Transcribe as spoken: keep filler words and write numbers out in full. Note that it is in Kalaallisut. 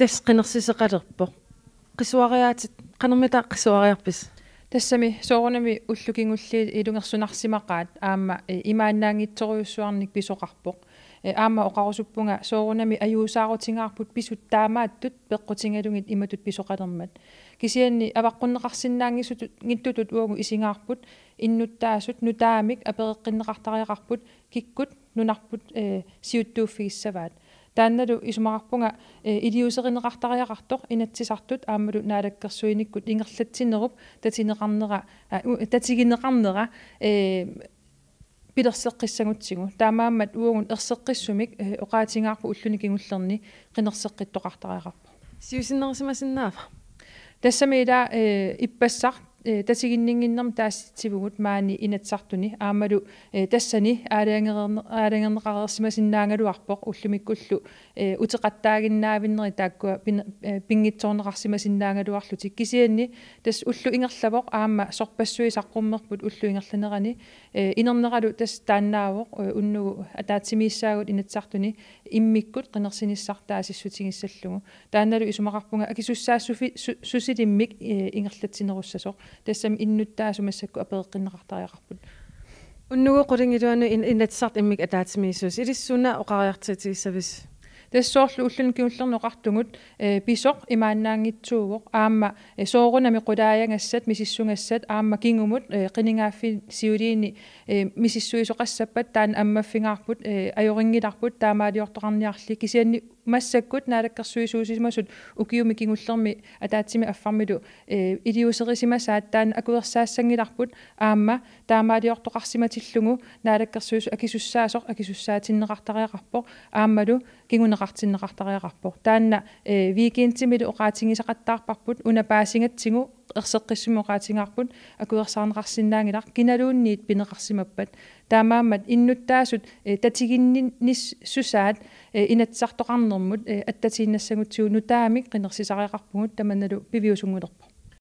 Tassa qinersisoqalerpoq. Qisuariaatit, qanormita qisuariarpisi? Tassami soorunami ullut kingulliit ilungersunarsimaqaat aamma, eh, imaannaanngitsorujussuarnik pisoqarpoq. Eh, aamma oqarusuppunga soorunami ajuusaarutigaarput pisut taamaattut peqqutigalugit imatut pisoqalermat. Kisianni avaqqunneqarsinnaanngitsutut uagut isigaarput innuttaasut nutaamik apereqqinneqartariaqarput kikkut nunarput, eh, siuttuuffigissavaat. Taannalu isumaqarpunga, eh, iliuuserineqartariaqartoq Inatsisartut aammalu naalakkersuinikkut ingerlatsinerup tatineqarnera, eh, u-, tatigineqarnera, eh, pilerseqqissagutsigu. Taamaammat uagut erseqqissumik, eh, oqaatigaarput ulluni kingullerni qinerseqqittoqartariaqarpoq. Siusinnerusimasinnaava? Tassami ila, eh, ippassaq, eh, tatiginninnginnermik taasitsivugut maani Inatsisartuni aammalu, eh, tassani aalajangereerne-, aalajangerneqareersimasinnaagaluarpoq ullumikkullu, eh, uteqattaaginnaavinnerit taakkua pin-, eh, pinngitsoorneqarsimasinnaagaluarlutik. Kisianni tassa ulloq ingerlavoq aamma sorpassuit saqqummerput ullup ingerlanerani, eh, inerneralu tassa taannaavoq, eh, unnugu ataatsimiissaagut Inatsisartuni immikkut qinersinissaq taasissutigissallugu. Taannalu isumaqarpunga akisussaassufi-, su-, susilimmik, eh, ingerlatsinerussasoq. Tassami innuttaasut massakkut apereqqinneqartariaqarput. Unnugu qulingiluanut in-, Inatsisartut immikkut ataatsimiissuusut, ilissi suna oqariartuutigissavisi? Tassa soorlu ulluni kingullerni oqartugut, eh, pisoq imaannaanngitsuuvoq aamma, eh, soorunami qulaajagassat, misissugassat aamma kingumut, eh, qinigaaffiit siuliini, eh, misissuisoqassappat taanna ammaffigaarput, eh, ajorinngilarput taamaaliortoqarniarli kisianni massakkut naalakkersuisuusimasut ukiumi kingullermi ataatsimik affarmilu, eh, iliuuserisimasaat taanna akuersaassanngillarput aamma taamaaliortoqarsimatillugu naalakkersuisut akisussaasoq akisussaatinneqartariaqarpoq aammalu kinguneqartinneqartariaqarpoq. Taanna, eh, weekendimilu oqaatigisaqattaarparput una paasigatsigu erseqqissumik oqaatigaarput akuersaarneqarsinnaanngilaq kinaluunniit pineqarsimappat. Taamaammat innuttaasut, eh, tatiginninnissusaat, eh, Inatsisartoqarnermut, eh, attatiinnassagutsigu nutaamik qinersisariaqarpugut tamannalu piviusunngulerpoq.